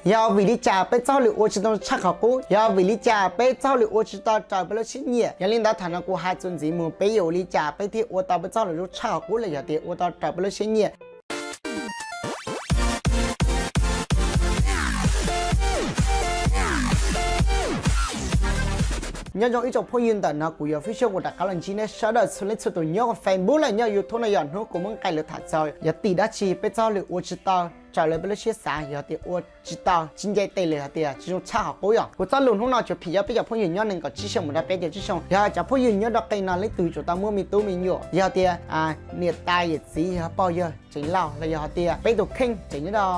Yog vim li cas peb txoj hauj lwm ua tsis tau tshaj qhov qub? Yog vim li cas peb txoj hauj lwm ua tsis tau raws peb lub siab nyiam? Yog li ntawd thaum no kuv hais txuas ntxiv mus peb yuav ua li cas peb thiaj ua tau peb txoj hauj lwm zoo tshaj qhov qub los yog tias ua tau raws peb lub siab nyiam. Nyob zoo ib tsoom phooj ywg, ntawm no kuv yuav fib sab ua rov qab los ntsib nej sawv daws txhua leej txhua tus nyob Facebook los nyob YouTube no. Yog hnub kuv muab nqes lawv tham txog yog tim dab tsi peb txoj hauj lwm ua tsis tau raws lawv peb lub siab xav, yog tias ua tsis tau tsis nce tes los yog tias tsis zoo tshaj qhov qub. Yog kuv txoj lus hnub no tsuas phim nyob peb cov phooj ywg nyob nees nkaum tsib xyoo mus rau peb caug tsib xyoo. Yog cov phooj ywg nyob rau qee no leej twg yuav tsum tau muaj me tub me nyuam, yog tias niam tais yawm txiv yog pog yawg tseem laus los yog hais tias peb tus kheej tseem nyob rau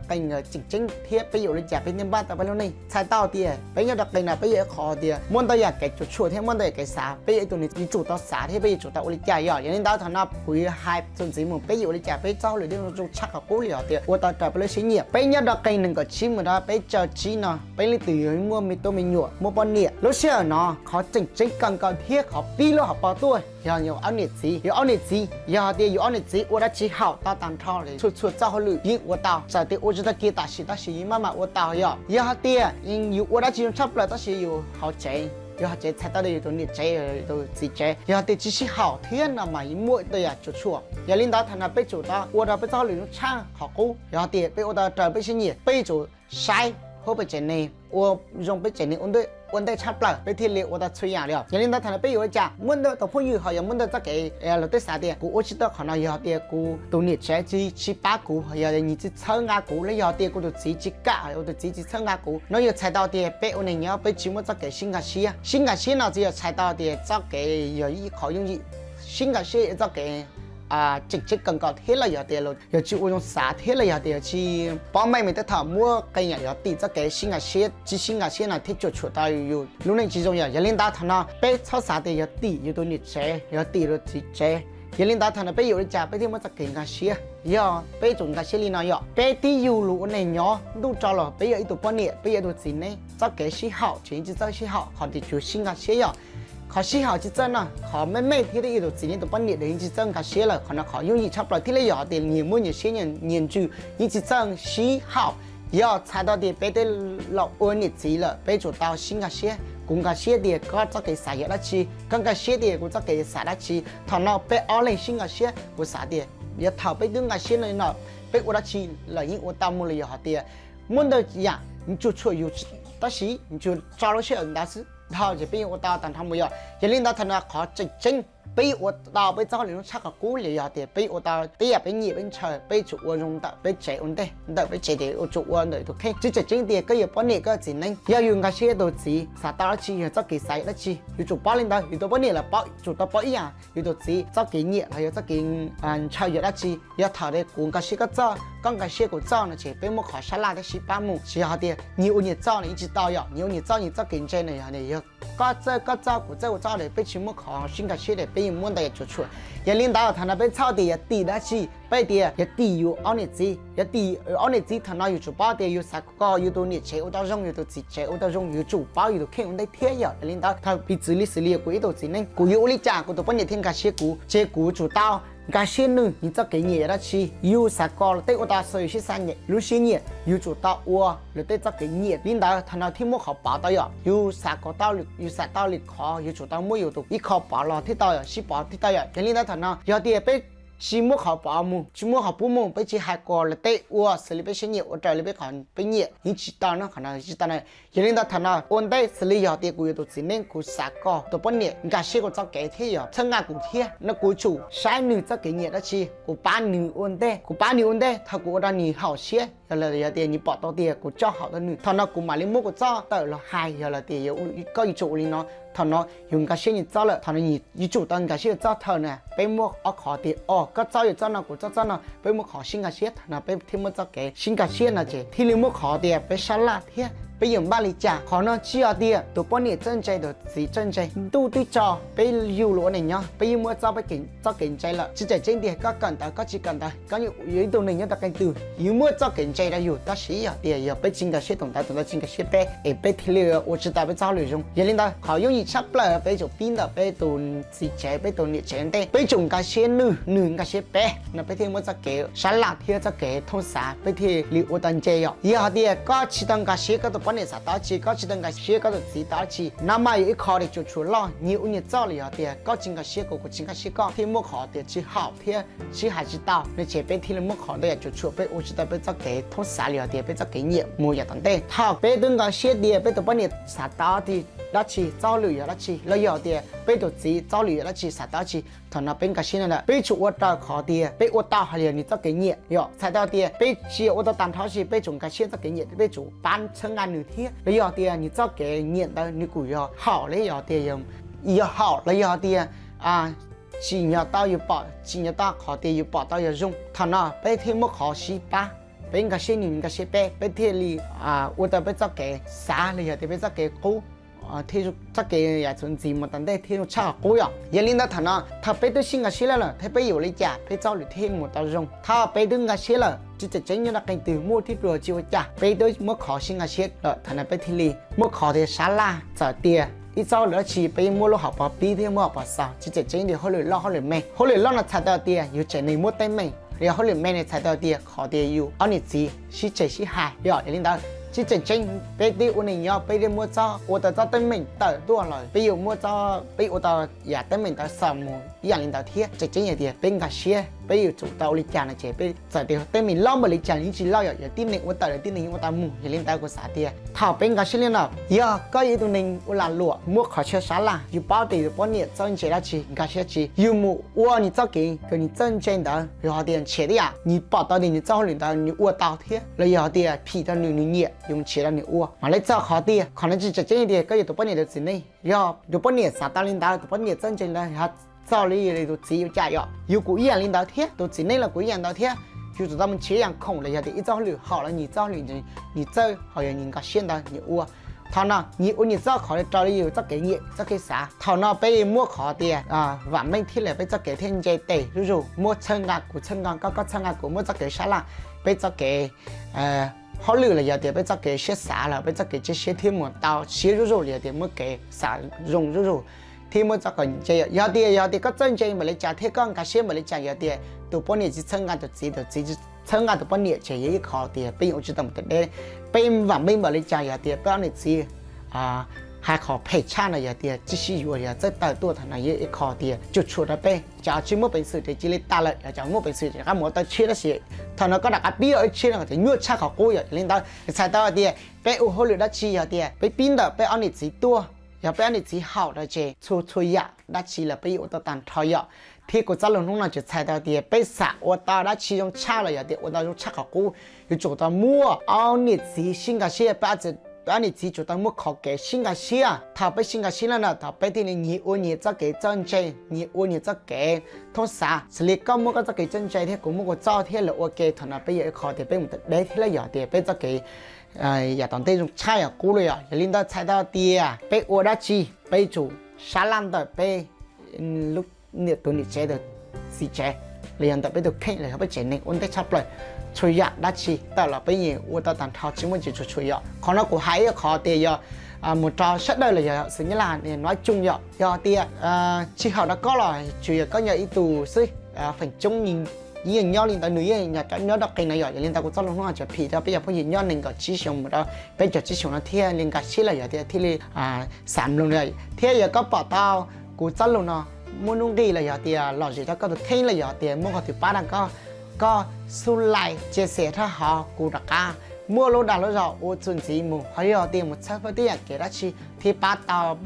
qee nkawd tseem ceeb thiab peb yuav ua li cas peb thiaj npaj tau peb lub neej. Txhais tau tias peb nyob rau qee no peb yog ib qho tias muaj ntau yam kev cuam tshuam thiab muaj ntau yam kev xav, peb yog ib tug neeg yuav tsum tau xav thiab peb yuav tsum tau ua li cas. Yog yog li ntawd thaum no kuv yuav hais txuas ntxiv mus peb yuav ua li cas peb txoj hauj lwm thiaj zoo tshaj qhov qub los yog tias ua tau raws peb lub siab nyiam. Peb nyob rau qee nees nkaum tsib mus rau peb caug tsib no peb leej twg yuav muaj me tub me nyuam muaj poj niam. Lub sij hawm no qhov tseem ceeb kawg nkaus thiab qhov pib lub hauv paus tuaj yog yus ob niam txiv. Yus ob niam txiv, yog hais tias yus ob niam txiv ua dab tsi haum tau tag nrho li txhua txhua txoj hauj lwm yeej ua tau, txawm tias ua tsis tau kiag tam sim tab sis yeej maj mam ua tau. Yog, yog hais tias yus ua dab tsi zoo tshaj plaws tab sis yus hauv tsev, yus hauv tsev txhais tau tias yus tus niam tsev, yus tus txiv tsev, yog hais tias tsis sib haum thiab no mas yeej muaj ntau yam cuam tshuam. Yog li ntawd thaum no peb tsum tau ua rau peb txoj hauj lwm zoo tshaj qhov qub. Yog hais tias peb ua tau raws peb siab nyiam, peb yuav tsum saib huab peb tsev neeg, ua zoo peb tsev neeg ua ntej tshaj plaws peb thiaj li ua tau txhua yam li os. Yog li ntawd thaum no peb yuav ua li cas? Muaj ntau tus phooj ywg ho yog muaj ntau txoj kev los tej xav tias kuv ua tsis tau qhov no, yog tias kuv tus niam tsev tsis, tsis pab kuv, yog nws tsis txhawb nqa kuv, los yog tias kuv tus txiv tsis kam, kuv tus txiv tsis txhawb nqa kuv. No yog txhais tau tias peb ua neeg nyob peb tsis muaj txoj kev sib nkag siab. Sib nkag siab no tsis yog txhais tau tias txoj kev yog ib qho yooj yim. Sib nkag siab yog txoj kev tseem ceeb kawg nkaus thiab los yog tias yog tsis ua zoo xav thiab los yog tias tsis paub meej, mas tej thaum muab qee yam yog tim txoj kev sib nkag siab, tsis sib nkag siab no thiaj cuam tshuam tau yus lub neej tsis zoo. Yog, yog li ntawd thaum no peb txhob xav tias yog tim yus tus niam tsev, yog tim yus tus txiv tsev. Yog li ntawd thaum no peb yuav ua li cas peb thiaj muaj txoj kev nkag siab? Yog peb tsum nkag siab li no yom, peb tib yug los ua neeg nyob ntuj tso los peb yog ib tug poj niam, peb yog ib tug txiv neej, txoj kev sib haum tseem yeej tsis txawj sib haum, qhov tias tsuas sib nkag siab yom. Qhov sib haum tsis txawj no, qhov me me thiab ib tus txiv neej tus poj niam yeej tsis txawj nkag siab lawm, qhov no qhov yooj yim tshaj plaws thiab los yog tias nyias muaj nyias siab nyias ntsws yeej tsis txawj sib haum. Yog txhais tau tias peb tej laus ua niam txiv lawm peb tsum tau sib nkag siab, kuv nkag siab tias koj txoj kev xav yog dab tsi, koj nkag siab tias kuv txoj kev xav dab tsi. Thaum no peb ob leeg sib nkag siab, kuv xav tias yog thaum peb twb nkag siab no no, peb ua dab tsi los yeej ua tau mus los yog hais tias muaj ntau yam cuam tshuam yus tab sis tsuas tso lub sij hawm ntawd xwb dhau ces peb yeej ua tau tag nrho mus yom. Yog li ntawd thaum no qhov tseem ceeb peb ua tau peb txoj hauj lwm zoo tshaj qhov qub los yog tias peb ua tau tej yam peb nyiam peb ntshaw peb tsum ua zoo ntawm peb tsev ua ntej, ntawm peb tsev ces ua tsum ua ntawm tus kheej. Tsis tseem ceeb tias koj yog poj niam koj txiv neej, yog yus nkag siab tus txiv xav tau dab tsi yog txoj kev xav yog dab tsi yus tsum paub li ntawd, yus tus poj niam los paub tsum tau paub ib yam, yus tus txiv txoj kev nyiam los yog txoj kev ntshaw yog dab tsi. Yog thaum kuv nkag siab koj txoj, koj nkag siab kuv txoj no ces peb muab qhov sab laj thiab sib pab mus, tsis yog hais tias nyias ua nyias txoj no yeej tsis tau yom. Nyias ua nyias txoj nyias txoj kev ntse no yog yog koj txawj koj txoj kuv txawj kuv txoj es peb tsis muaj qhov sib nkag siab es peb yeej muaj ntau yam cuam tshuam. Yog li ntawd thaum no peb txhob tias yog tim dab tsi, peb tias yog tim yus ob niam txiv, yog tim ob niam txiv thaum no yus tsum paub tias yus xav kom yus tus niam tsev ua tau zoo, yus tus txiv tsev ua tau zoo, yus tsum paub yus tus kheej ua ntej thiab yom. Yog li ntawd thaum piv txwv li xws li kuv ib tug txiv neej, kuv yuav ua li cas kuv tus poj niam thiaj nkag siab kuv, ces kuv tsum tau nkag siab nws, nws txoj kev nyiam yog dab tsi, yus xav kom lawv tej ua tau xws yus siab xav, lub siab nyiam, yus tsum tau ua lawv tej txoj kev nyiam. Li ntawd thaum no thiaj muaj qhov pov tau yom. Yus xav kom tau, yus xav tau li qhov yus tsum tau muab yus tus ib qho pov los thiaj tau yom, sib pov thiaj tau yom. Yog li ntawd thaum no yog tias peb tsis muab qhov pov mus, tsis muab qhov pub mus, peb tsis hais kom lawv tej ua xws li peb siab nyiam ua raws li peb qhov peb nyiam yeej tsis tau no, qhov no tsis tau no. Yog li ntawd thaum no ua ntej xws li yog tias kuv yog tus txiv neej kuv xav kom tus poj niam nkag siab kuv txoj kev thiab yog txhawb nqa kuv thiab no kuv tsum saib nws txoj kev nyiam dab tsi, kuv pab nws ua ntej, kuv pab nws ua ntej thaum kuv ua rau nws haum siab, yog los yog tias nws pom tau tias kuv coj haum tau nws, thaum no kuv mam li muab kuv txoj tawm los hais. Yog los tias koj yuav tsum ua li no, thaum no yus nkag siab nws txoj lawm, thaum no yuav tsum tau nkag siab yus txoj. Thaum no peb muaj ob qhov tias os koj txoj yus txoj no kuv txoj txoj no, peb muaj qhov sib nkag siab, thaum no peb thiaj muaj txoj kev sib nkag siab no ces thiaj li muaj qhov tias peb sab laj thiab peb yuav npaj li cas? Qhov no tsis yog tias tus poj niam txawj ntse tus txiv txawj ntse, ntuj twb tso peb yug los ua neej nyob, peb yeej muaj txoj peb kev, txoj kev ntse lawm. Tsis tseem ceeb tias koj kawm ntawv koj tsis kawm ntawv, koj yuav ib tug neeg nyob rau qee twg yus muaj txoj kev ntse rau yus, tab sis yog tias yog peb tsis nkag siab tus ntawd, tus ntawd tsis nkag siab peb, es peb thiaj li ua tsis tau peb txoj hauj lwm zoo. Yog li ntawd qhov yooj yim tshaj plaws peb yuav tsum pib ntawm peb tus txiv tsev, peb tus niam tsev ntej, peb yuav tsum nkag siab nws, nws nkag siab peb no peb thiaj muaj txoj kev sab laj thiab txoj kev thooj xav, peb thiaj li ua tau ntse yom. Yog hais tias koj tsis tau nkag siab koj tus poj niam xav tau dab tsi, koj tsis tau nkag siab koj tus txiv tau dab tsi, no mas yog ib qho tias cuam tshuam loj, nyias ua nyias txoj li. Yog tias koj tsis nkag siab kuv, kuv tsis nkag siab koj, thiaj muaj qhov tias tsis haum thiab sib hais tsis tau no ces peb thiaj li muaj qhov ntau yam cuam tshuam, peb ua tsis tau peb txoj kev thooj xav li, yog tias peb txoj kev nyiam mus yav tom ntej. Thaum peb twb nkag siab tias peb tus poj niam xav tau dab tsi, txoj hauj lwm yog dab tsi, los yog tias peb tus txiv txoj hauj lwm yog dab tsi, xav tau dab tsi, thaum no peb nkag siab no ntawd peb yuav tsum ua raws qhov tias peb ua tau hais li yog nws txoj kev nyiam yom. Txhais tau tias peb tsis ua tau tag nrho tab sis peb yuav tsum nkag siab txoj kev nyiam, peb yuav tsum pab txhawb nqa nws thiab, los yog tias nws txoj kev nyiam ntawd nws kuj yog haum li, yog tias yog haum los yog tias tsim nyog tau yus pom, tsim nyog tau qhov tias yus pom tau yog zoo. Thaum no peb thiaj muaj qhov sib pab, peb nkag siab nws, nkag siab peb, peb thiaj li ua tau peb txoj kev xav los yog tias peb txoj kev qub, txoj kev yam txuas ntxiv mus tom ntej thiaj zoo tshaj qhov qub yom. Yog li ntawd thaum no thaum peb twb sib nkag siab lawm lawm thiab peb yuav ua li cas peb txoj hauj lwm thiaj mus tau zoo? Thaum peb twb nkag siab lawm tsis tseem ceeb nyob rau qee twg muaj thib pluag tsis ua cas, peb twb muab qhov sib nkag siab lawm, thaum no peb thiaj li muab qhov tias sab laj. Txawm tias ib txoj hauj lwm dab tsi peb yeej muab lub hauv paus pib thiab muab hauv paus xaus, tsis tseem ceeb tias hauj lwm loj hauj lwm me. Hauj lwm loj no txhais tau tias yus tsev neeg muaj teeb meem, yog hauj lwm me no txhais tau tias qhov tias yus ob niam txiv sib tseg sib hais yom. Yog li ntawd tsis tseem ceeb, peb twb ua neej nyob peb twb muab txoj, ua tau txoj teeb meem tawm tuaj lawm, peb yuav muab txoj, peb ua tau yam teeb meem ntawd xaus mus ib yam li ntawd thiab. Tseem ceeb yog tias peb nkag siab, peb yuav tsum tau ua li cas no ces peb txawm tias teeb meem loj npaum li cas los yeej tsis loj yom, yog tib neeg ua tawm lawm tib neeg yeej ua tau mus. Yog li ntawd kuv xav tias thaum peb nkag siab li no, yog koj yog ib tug neeg ua lag luam muab qhov chaw sab laj, yus paub tias yus poj niam txawj ntse dab tsi, nkag siab tsi, yus mus ua nws txoj kev uas nws txawj ntse ntawd, yog hais tias nrhiav tib yam nws pom tau tias nws txoj hauj lwm ntawd nws ua tau thiab, los yog hais tias phim rau nws, nws nyiam, yus nrhiav rau nws ua. Mam li txog qhov tias qhov no tsis tseem ceeb tias koj yog tus poj niam tus txiv neej, yog tus poj niam xav tau li ntawd, tus poj niam txawj ntse ntawd, yog txog li tus txiv ua cas yom, yus kuj ib yam li ntawd thiab, tus txiv neej los kuj ib yam ntawd thiab. Yus tsum tau mus nrhiav ib yam khoom los yog tias ib txoj hauj lwm haum los nws txoj hauj lwm, nws txawj, ho yog nws nkag siab ntawd nws ua. Thaum no nyias ua nyias txoj, qhov raws li yus txoj kev nyiam txoj kev xav. Thaum no peb muab qhov tias vam meej thiab los peb txoj kev thiaj ntse tes zuj zus, muab txhawb nqa kuv txhawb nqa koj, koj txhawb nqa kuv, muab txoj kev sab laj, peb txoj kev hauj lwm los yog tias peb txoj kev siab xav los peb txoj kev cia siab thiaj mus tau siab zuj zus, los yog tias muaj kev xav zoo zuj zus thiab muaj txoj kev ntse. Yog tias, yog tias koj txawj ntse npaum li cas thiab koj nkag siab npaum li cas, yog tias tus poj niam tsis txhawb nqa tus txiv, tus txiv tsis txhawb nqa tus poj niam ces yog ib qho tias peb yeej ua tsis tau mus tau deb. Peb vam meej npaum li cas, yog tias peb ob niam txiv hais qhov phem tshaj no, yog tias tsis sib yuav, yog txawj tawm tuaj, thaum no yog ib qho tias cuam tshuam rau peb. Cov tsis muaj peev xwm ces cia li tas lawm, yog cov muaj peev xwm ces rov qab mus ua tau tshiab, tab sis thaum no koj rov qab pib ua ib tshiab no ces nyuaj tshaj qhov qub yom. Yog li ntawd txhais tau tias peb ua hauj lwm dab tsi, yog tias peb pib ntawm peb ob niam txiv tuaj, yog peb ob niam txiv haum no ces txhua txhua yam dab tsi los peb yuav ua tau tag nrho yom. Thiab kuv txoj lus hnub no tseem txhais tau tias peb xav ua tau dab tsi zoo tshaj los yog tias ua tau zoo tshaj qhov qub, yuav tsum tau muaj ob niam txiv sib nkag siab, peb ob niam txiv tsum tau muaj qhov kev sib nkag siab. Thaum peb sib nkag siab lawm no thaum peb thiaj li nyias ua nyias txoj kev txawj ntse, nyias ua nyias txoj kev thooj xav. Xws li koj muaj koj txoj kev txawj ntse thiab kuv muaj kuv txoj thiab lawv ua ke, thaum no peb yog ib qho tias peb mus tau deb thiab los yog tias peb txoj kev yav tom ntej zoo tshaj yam qub li yom. Yog li ntawd txhais tau tias peb ua dab tsi peb yuav tsum sab laj ntawm peb niam, tus niam tsev, tus txiv tsev, los yog ntawm peb tus kheej los yog peb tsev neeg ua ntej tshaj plaws. Txhua yam dab tsi tawm los peb yeej ua tau tag nrho tsis muaj tsis tshuam tshuam yom. Qhov no kuv hais ib qho tias yog mus rau sawv daws los yog xws nyab laj nyob coob yom. Yog tias tsis haum rau koj los tsuas yog koj nyob ib tug xwb, feem coob yeej nyob li ntawd, nws yeej nyob rau qee no yom. Yog li ntawd kuv txoj lus hnub no tseem phim rau peb cov phooj ywg nyob nees nkaum tsib xyoos mus rau peb caug tsib xyoos no thiaj li nkag siab los yog tias thiaj li xav mloog li. Thiab yog koj pom tau kuv txoj lus no muaj nuj nqis los yog tias lom zem rau koj tus kheej los yog tias muaj qhov twg pab rau koj, koj xub like, share rau hauv, kuv rov qab muaj lub dag lub zog ua txuas ntxiv mus, ho yog tias mus txhawb fawb tej yam kev dab tsi thiaj pab tau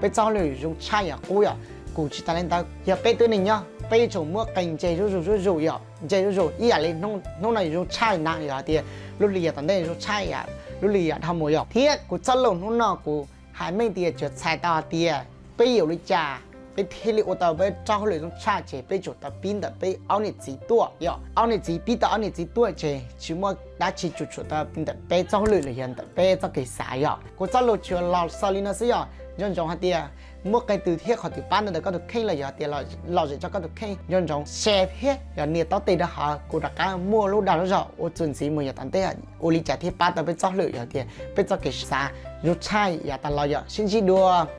peb txoj hauj lwm zoo tshaj yam qub yom. Kuv tsis tas li ntawd, yog peb twb neej nyob peb yuav tsum muaj qee ntse zuj zus zuj zus yom, ntse zuj zus ib yam li hnub no yuav zoo tshaj na, yog tias lub hli yam tom ntej zoo tshaj yam lub hli yam dhau mus yom. Thiab kuv txoj lus hnub no kuv hais meej tias tsuas txhais tau hais tias peb yuav ua li cas peb thiaj li ua tau peb txoj hauj lwm zoo tshaj ces peb tsum tau pib ntawm peb ob niam txiv tuaj yom. Ob niam txiv pib tau ob niam txiv tuaj ces tsis muaj dab tsi tsum tshuam tau ntawm peb txoj hauj lwm los yog ntawm peb txoj kev xav yom. Kuv txoj lus tsuas los xaus li no xwb yom. Nco ntsoov hais tias muaj qee twg thiab qhov twg pab ntawm koj tus kheej los yog tias lom zem rau koj tus kheej, nco ntsoov share thiab yog nias taub tes rau hauv, kuv rov qab muaj lub dag lub zog ua txuas ntxiv mus yav tom ntej ua li cas thiaj pab tau peb txoj hauj lwm yog tias peb txoj kev xav zoo tshaj yav tas los yom. Sib ntsib dua.